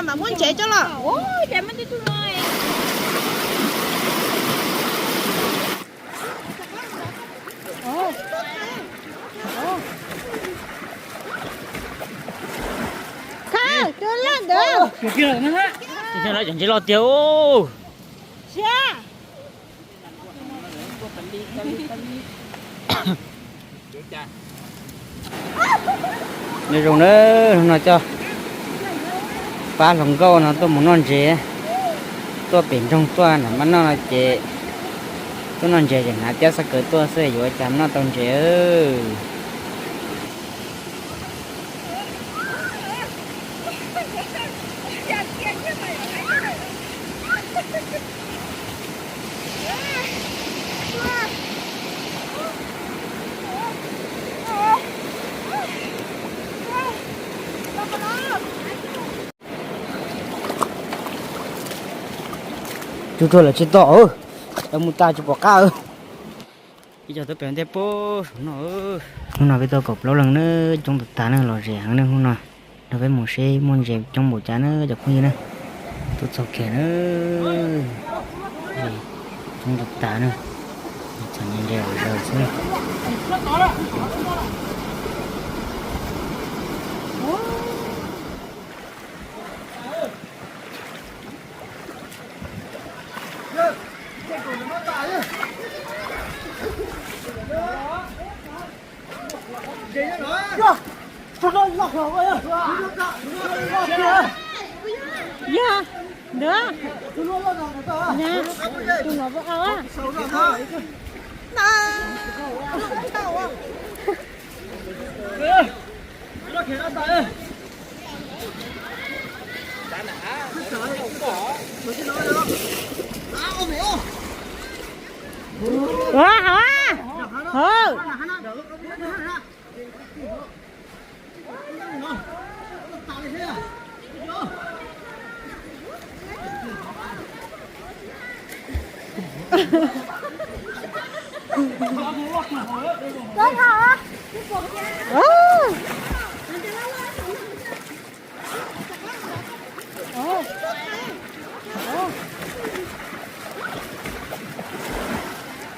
Mas muab ntsev coj los. Thawj, tus loj ntawd. Cov ntsev loj tiag. Nyob zoo na, hnub no coj pab hluas nkauj no tuaj mus noj ntses, tuaj pem nroog tuaj na, mam noj no ces tuaj noj ntses ces hnav tiab xab kaws tuaj xwb yuav cas noj tau ntses. Tsuj tsuag lawm tsis tau, tau mus tas tsis pom qab. Ib co tuaj pem ntiaj pub saum no. Hnub no peb tau kaum plaub leeg na, coob tas tas na, los zem heev na hnub no. Nrog peb mus seb muaj ntses coob npaum cas na cov phooj ywg na. Tuaj txog kiag na, coob tas tas na, txog ntses los zaws xwb. Yog, ntawd, tus no au. Ua hauv, hauv.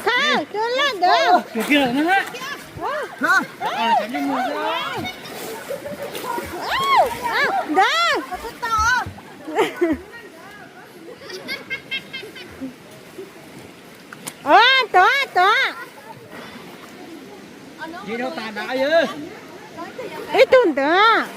Thawj, tus loj ntawd. Ntawd. Tod, tod. Ib tug ntawd.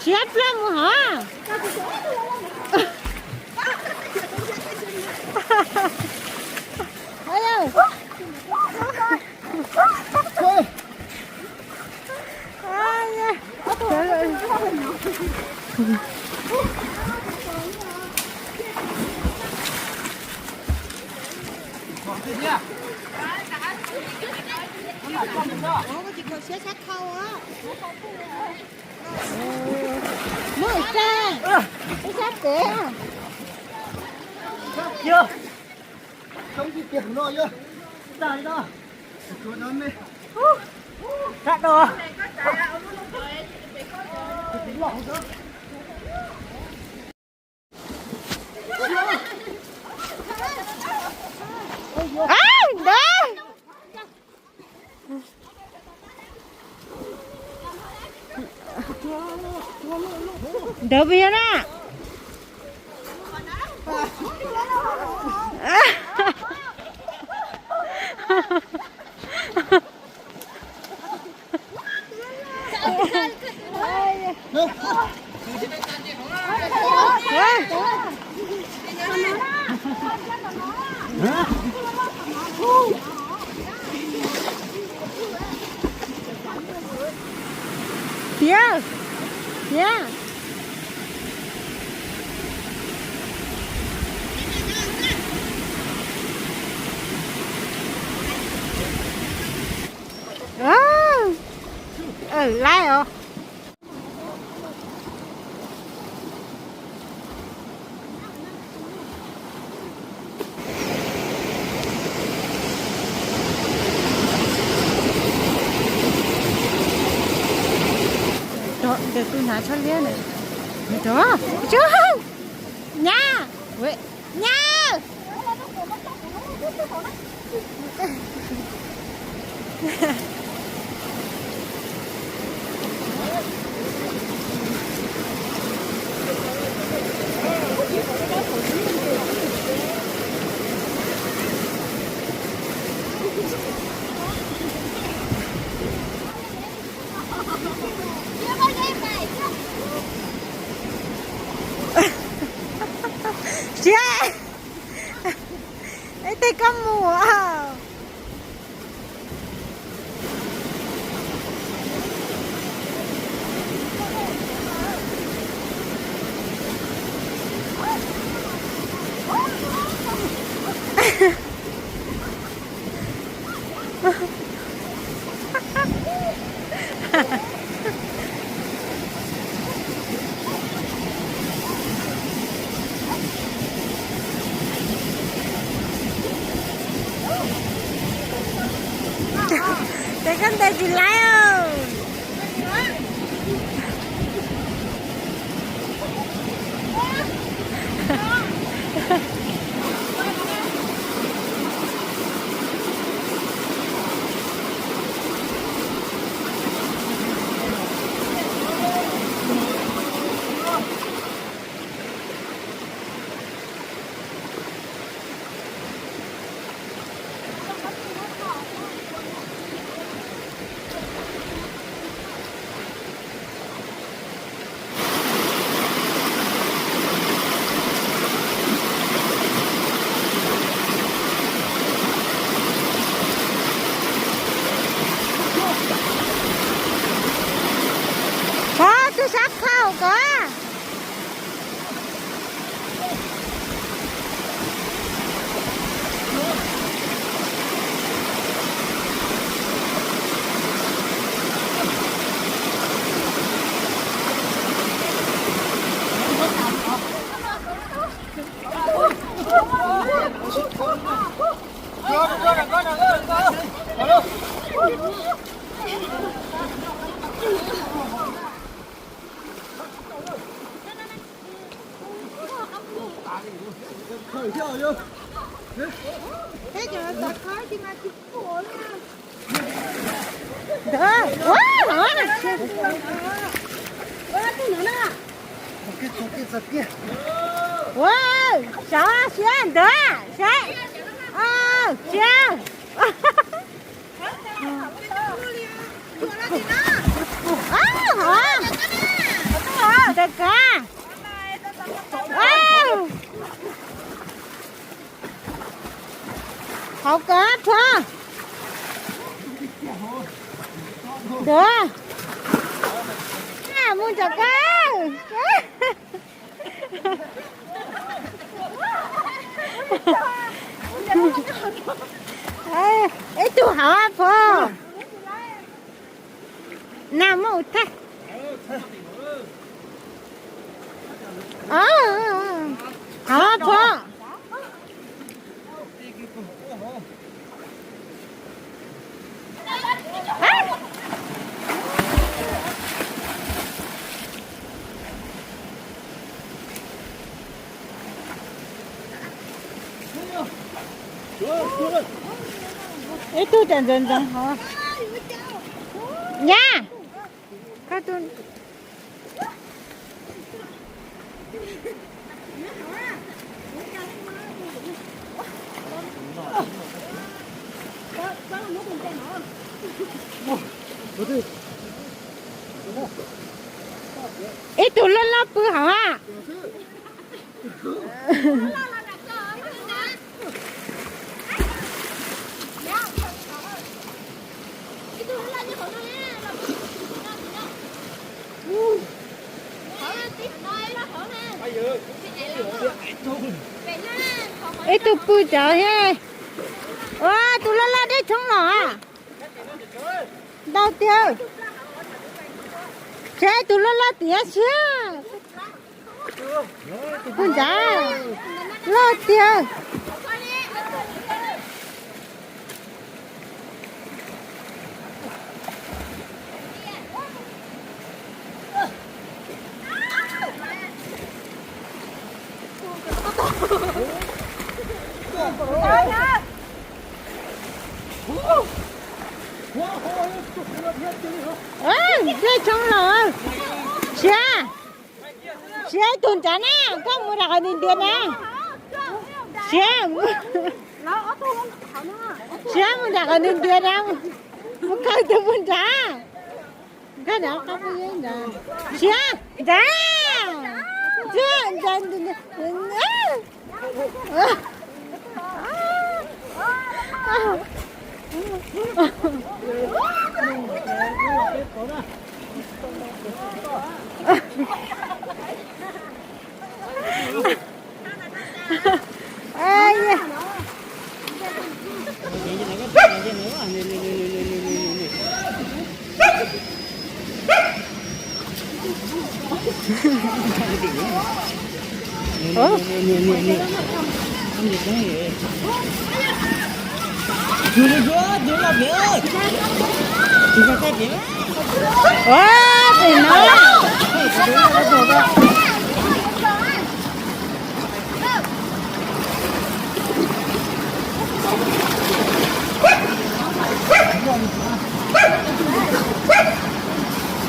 Siab ploj mus hov. Muaj ib sab, ib sab pem. Ntawd. Ntawd puas yog na? Tiag, tiag. Laib os. Tus hnav tsho liab na. Nyab, nyab. Siab, ib teg koj mus. Ces koj ntes tsis laib os. Pov, twb sab khau kov. Ntawd, ua, ua, sav siab ntawd, sav, siab. Ntawm koj. Hauv koj, Pov. Ntawd. Mus ntawm koj. Ib tug hauv, Pov. Na muaj ua tag. Hauv, Pov. Ib tug cov ntxoov ntxoov hov. Nyab, koj tus. Ib tug loj loj pw hauv a. Ib tug pw cov thiab. Ua, tus loj loj dej tshoob los. Ntau tiag. Saib tus loj loj tiag siab. Tus nrad loj tiag. Zej tshoob los. Siab, siab tus nrad na, koj mus nram qhov ntiav ntiav na. Siab, siab mus nram qhov ntiav ntiav na, mus khaws tus mus nrad. Siab, nrad, nrad, nrad.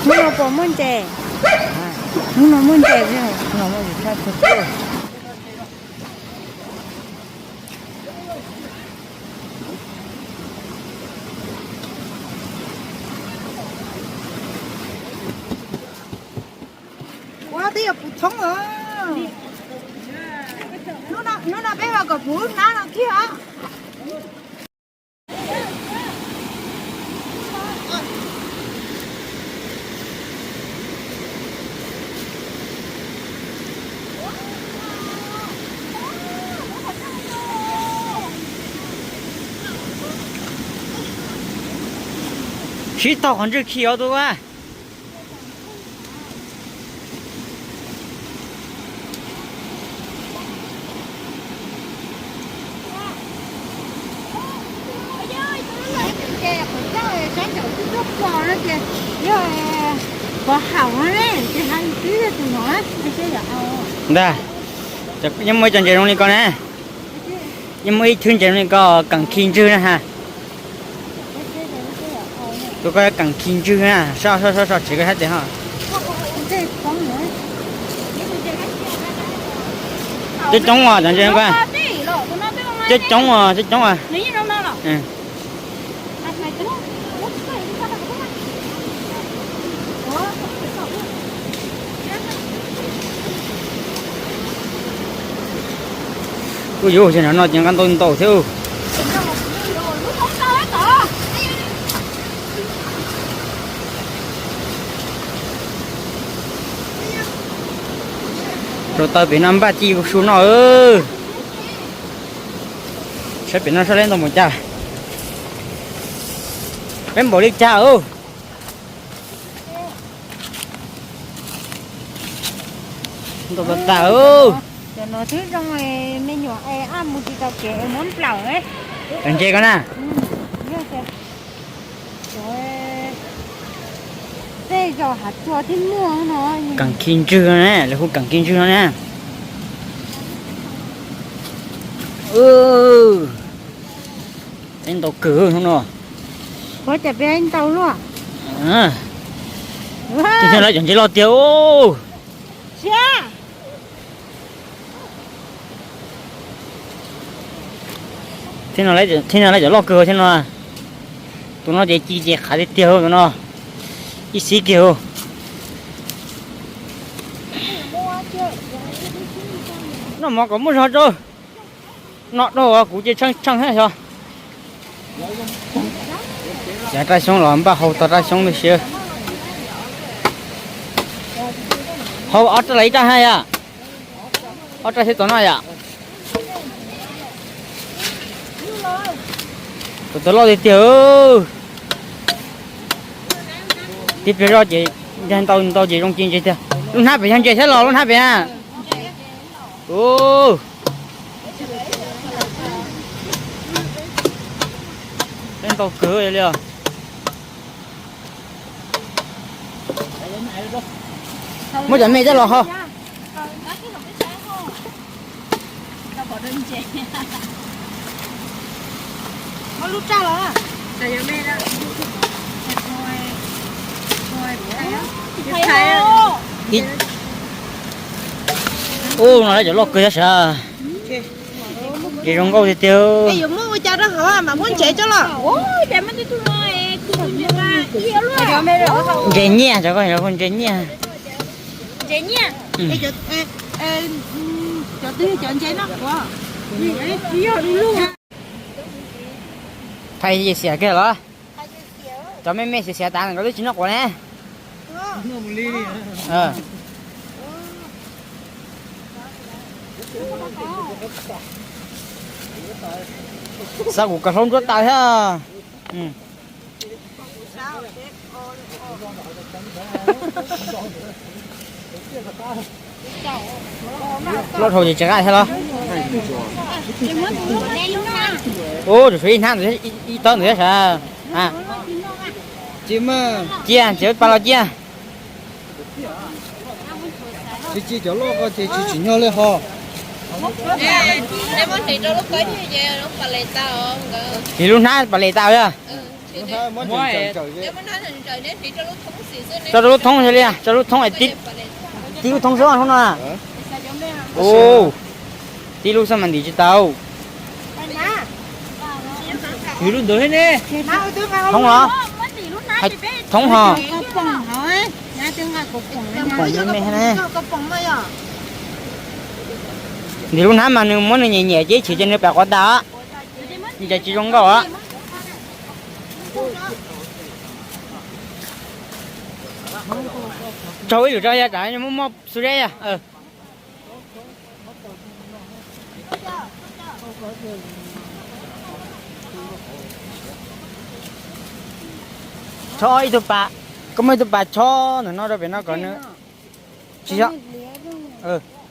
Hnub no puas muaj ntses? Hnub no muaj ntses. Ua twb yuav puv thoob os. Hnub no peb ua kom puv hnab no kiag os. Sib tog qhov ntswg khi os tus a. Ntag, yeej muaj ib co ntses zoo li ko na. Yeej muaj ib thwb ntses zoo li ko keem khi ntswg na ha. Tus ko keem khi ntswg na, soj soj soj tsev ko sab tes ho. Coob coob os cov ntses ko. Coob coob os, coob coob os. Kuj yuav ua no ces nqa ntau ntau thiab. Rau taw pem no npaj ci su noj. Saib pem no sab leb ntau mus cas. Peb npaum li cas os? Ntau tas tas. Cov no twb zoo, me nyuam es ab mus tsis tau kev es muab nplawm. Cov ntses ko na. Tej zaum hav tsuag thiaj muaj no. Keem khi ntswg no ne, lawv hu keem khi ntswg no ne. Ib ntau kawg no. Ua cas peb ib ntau luaj. Thiab lawv cov ntses loj tiag. Thiab no lawv cov loj kawg thiab no. Tus no ces ci ces qhav tiag tiag tus no. Ib xib kiag. Noj mov kom muaj zog rau. Noj dhau kuv ces tshee tshee thiab xyov. Yav raj xyoob los npaj hau tog raj xyoob li siab. Hau ob raj los ib raj hab yom? Ob raj thiab tau noj yom? Tus tau loj tiag tiag. Tib pliag zoj ces Yog ntau ntau ces zoo ci ntses tiag. Lub hnab pem yog ntses thiab los lub hnab pem na? Ub, ntau kawg li os. Muab cov me coj los ho. Ub, no lawv cov loj kawg thiab sav. Ces zoo nkauj tiag tiag. Yuav muab ua cas rau hauv mas muab ntsev coj los. Ntses nyiaj, cov ko ntses nyiaj. Phais xiav kiag los? Cov me me xiav xiav tas nkawd twb tsis noj quav ne. Xa kuv cov hlaub ntsuab tas thiab. Loj dhau ces tsis qab thiab los? Ub, tsum tshuav ib hnab ntawd, ib tawb ntawd thiab sav. Cia, cia pa los cia. Tsis cia cov loj ko ces tsis tsim nyog li ho. Hliv lub hnab pas les tau yog? Tso rau lub thoob xwb li, tso lub thoob, tib lub thoob xwb hnub no. Ub, tib lub xwb mas ntim tsis tau. Hliv lub ntawd thiab ne. Thoob los? Hais thoob ho. Poom me me thiab ne. Ntim lub hnab mas nws muab nws nyem nyem ces ib chim ces nws pam quav tas. Nws cas tsis zoo nkauj os. Tsaug ib lwm rau yav tsam muaj muaj xu zeb yog. Chob ib tug pas, koj muaj ib tug pas chob ntawm no rau pem no kom nws tsis,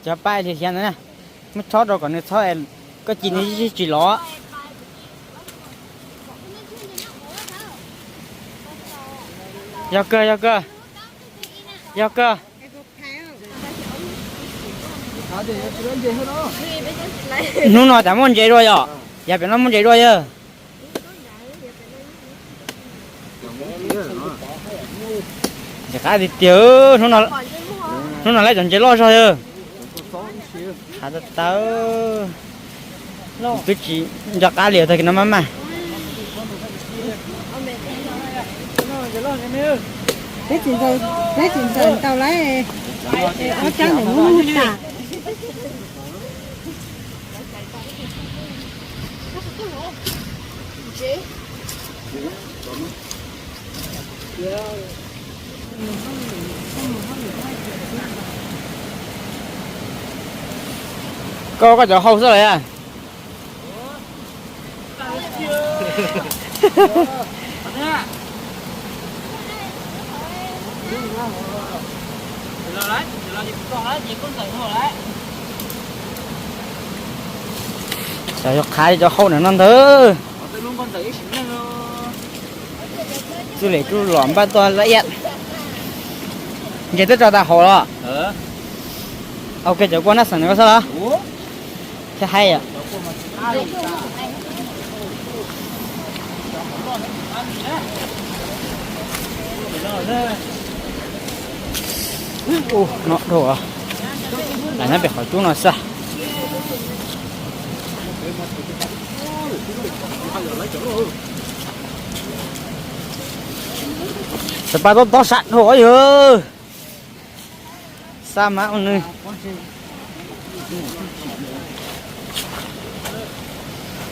cov pa hliv hliav ntawd na, muab chob rau kom nws txhob, koj ci nws tsis los. Yog kawg, yog kawg, yog kawg. Hnub no tas muaj ntses dua yom? Yav pem no muaj ntses dua yog? Ntses qab tiag tiag, hnub no lawv cov ntses loj zog yog. Qab tawv tawv. Twb tsis nco qab li tag kis no maj maj. Peb tsis ntxaws tau lawm, ob tsab ntawm muab muag tas. Koj, koj cov hau xwb los? Cov yog qhav cov hau ntawm no ntag. Txuj lem tsuj lom npaj tuaj laj iab. Ntses twb tso tas hauv los? Ok, cov kua naj xeem nws ko xwb los? Thiab haib yom. Ub, no dhau, lam nyob pem qhov cub no xwb. Cov pa tob tob sab dhau yog. Xa mas ua nws.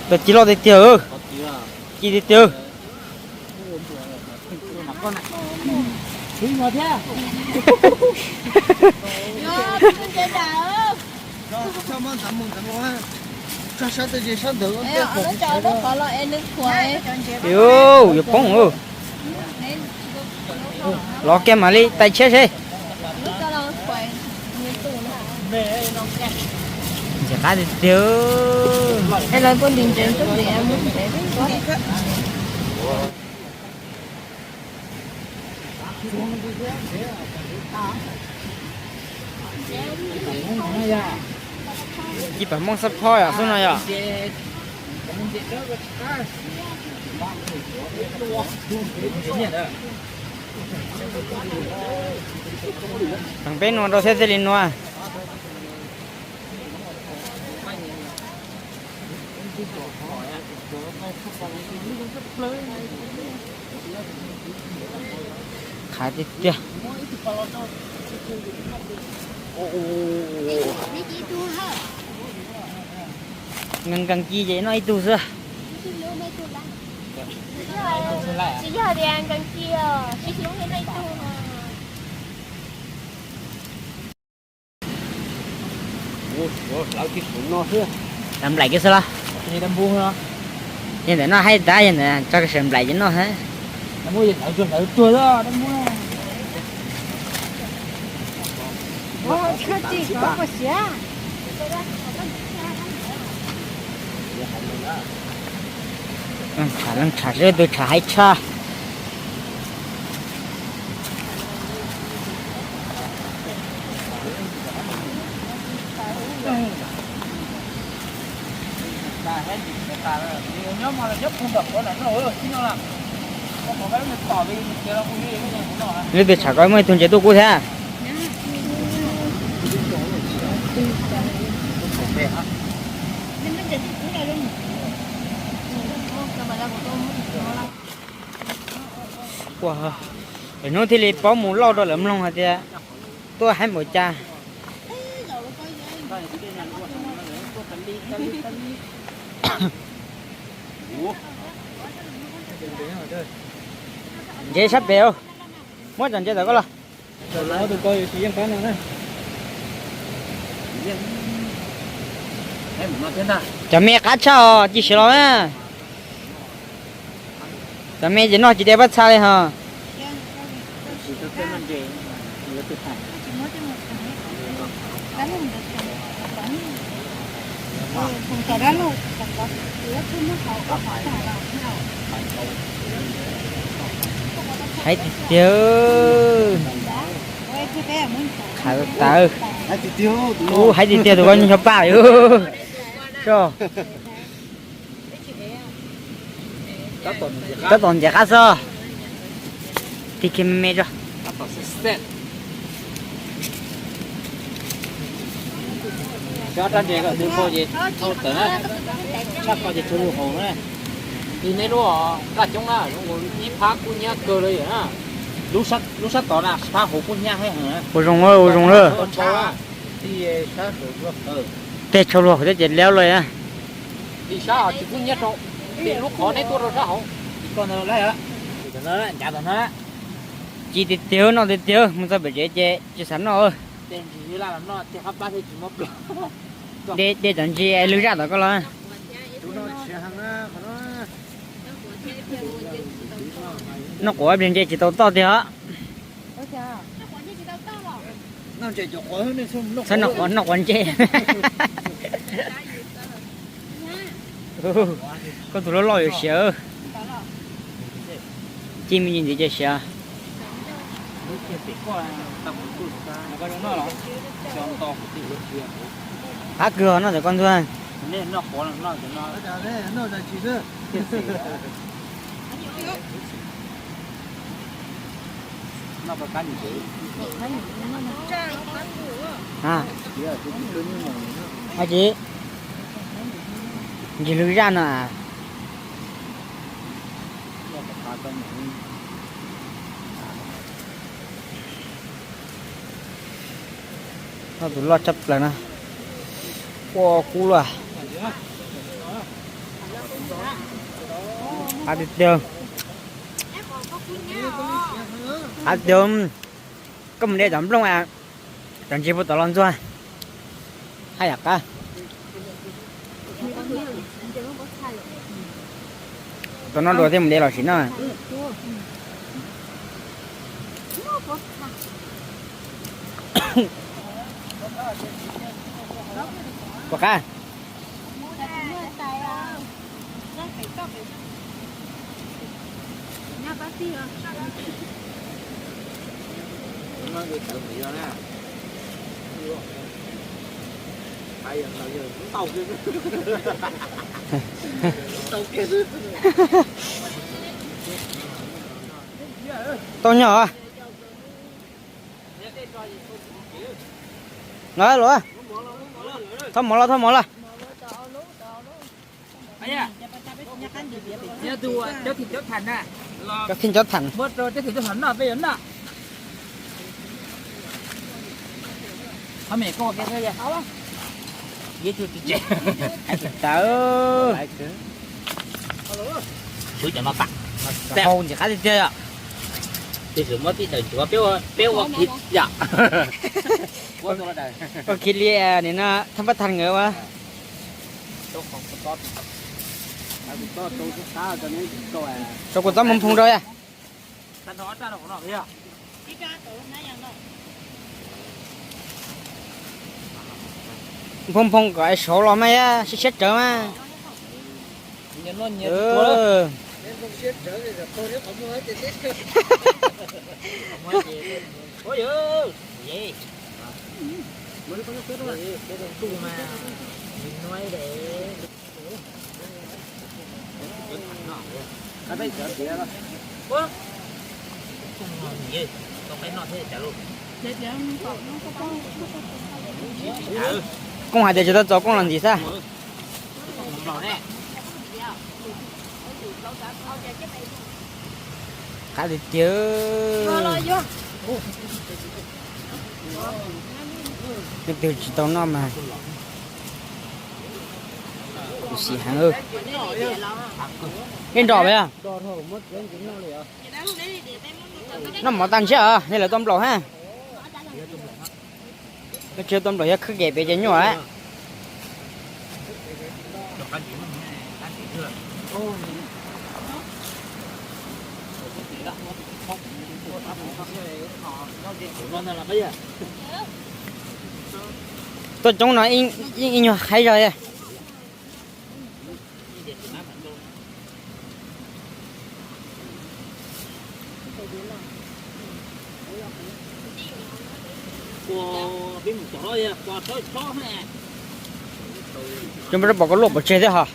Cov ci loj tiag tiag, ci tiag tiag. Yuav poob. Los kiag mam li tais tshiab seb. Ntxim qab tiag tiag. Ci pam Hmoob xab phob yom, xub no yom. Peb nua rau thiab thiaj li nua. Qab tiag tiag. Nkees nkees ci ces noj ib tug xwb. Cov nplaim kiag xwb los? Yog ntawm no haib tab yog ntawm tso sawv nplaim ces noj thiab. Leej tsham, leej tsham seb leej twg tsham haib tshaj. Leej twg tsham ko muaj ib tug ntses tuaj kub thiab. Ua, hnub thiaj li paub mus lauj rau lawv mloog hais tias tuaj haib npaum cas. Ntses sab pem, muab cov ntses tom ko los. Cov me qab tshaj os, cia siav los na. Cov me ces noj tsis de pab txha li hos. Haib tiag tiag. Tawv, haib tiag tiag tus ko nyob paj. Tab tom ntxeev qab xwb. Tig kiag me me tso. Sab rab ntses kom tw npau ces thauj tawm na, sab ko ces tshuav lus haus na. Tig neb lub qaj coob na, ib phab kub hnyiab kawg li na. Lub sab tod na, phab hauv kub hnyiab heev na. Ua zoo, ua zoo lawm. Tej tshau lus hauv thiab ces liab lawm. Tig sab tsis kub hnyiab rau, lub qhov neb tuaj rau sab hauv. Ci tiag tiag, noj tiag tiag, mus txog pem tsev ces tsis xav noj. De cov ntsis lwg zaj tom ko los. Noj quav ib pliag ntses tsis tau toj tiag os. Txhob noj quav ntses. Koj tus loj loj yuav siav. Ci me ntsis ntxiv ces siav. Qab kawg noj cov koj ntxuag. Ntsis lwg zaj no. Noj tus loj tshaj plaws na. Ua kub luaj. Qab tiag tiag. Qab tiag. Koj mus de cov nplooj, cov ntsis puag tom los ntxuag. Haj yam qab. Tau noj dua thiab mus de los sim noj. Puas qab? Tau nyog. Los los, thauj mov los, thauj mov los. Cov thij cov tham. Tawv. Hau ntxim qab tiag tiag yom. Peb ua kiv yom. Ua kiv li nim no thab pab thab nkawd ua. Rau kua txob moo phoo rau yom. Phoo phoo kom es sauv los mas yom, siab siab rawv mas. Koob hais tias tsis tau txaus, Koob los ntxiv xwb. Qab tiag tiag. Leej twg tsis tau noj mas kuv xim heev. Nej nrog noj mov tag ntshe nej lawv tau nplaum ha. Tsis tau nplaum yog khwb kem pem ces nyuaj. Tuaj coob no ib nyuag qhaib zog. Cov npawg pom koj luaj pov tseg thiab hos.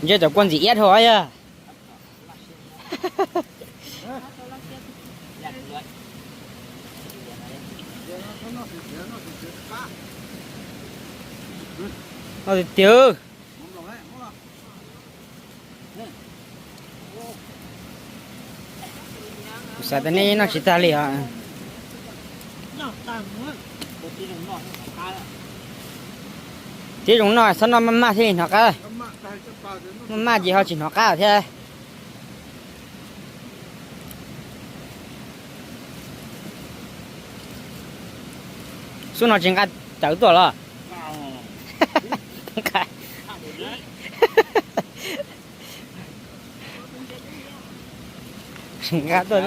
Ntshe cov kua ntxim iab dhau yog. Noj tiag tiag. Kuv xav tias nej noj tsis tag li os. Tib zoo noj txhob noj maj maj thiaj li hnov qab. Maj maj ces ho tsis hnov qab thiab. Xub no tsis nqa cawv tuaj los? Tsis nqa tuaj.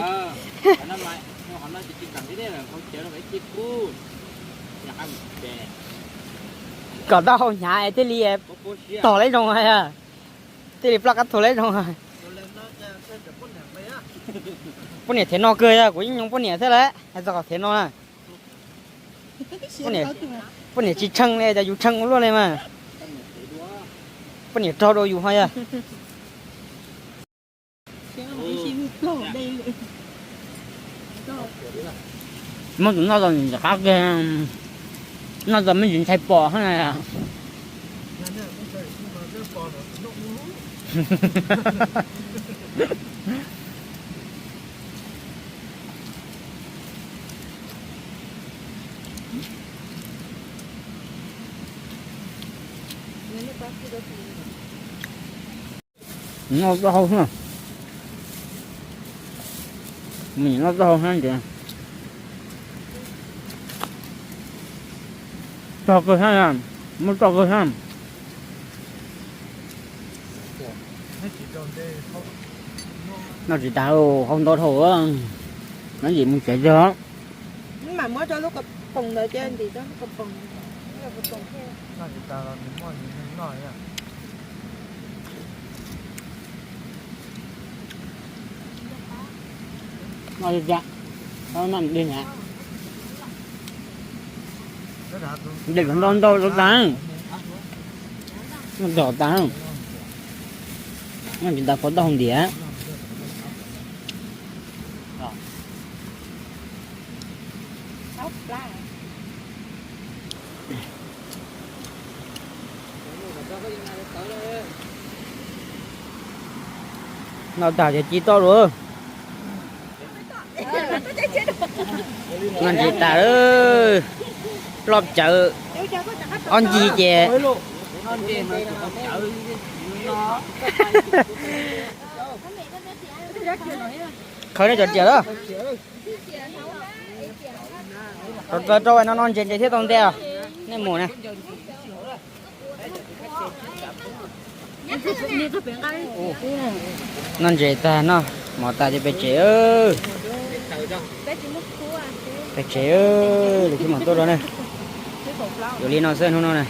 Kom tau hau hnyav es thiaj li tog leb zoo. Thiaj li ploj qab tuag leb zoo. Poj niam thev no kawg, kuv yeej nyoo poj niam thiab lawm, hais txog qhov thev no na. Poj niam tsis tsheej li, cas yus tsheej ua luaj li mas. Poj niam rog dua yus ho yog. Muab tus noj tau ntxim qab kiag, noj tau me ntsis ntshai pom na. Noj taub hau, noj taub hau thiab ces tog kawg thiab, muab tog kawg thiab. Noj tsis tas, hau ntau dhau, noj yim mus tsev tag. Mam muab rau lub ko poos ntawd cia ntim rau lub ko poos. Noj li cas, noj dej na. Dej ntau ntau rau tas, noj dog tas, noj tsis tas pov tau hau ntiav. Noj tag ces ci toj lawm. Noj ntses tas, ploj cawv, ob ncig ces khawb nej cov riam lawm. Rau rau no noj ntses ntses thiab tau nte, nej mus na. Noj ntses tag noj mov tas ces pem tsev. Pem tsev, lwm hnub mam tuaj dua na. Yuav li no xwb hnub no na.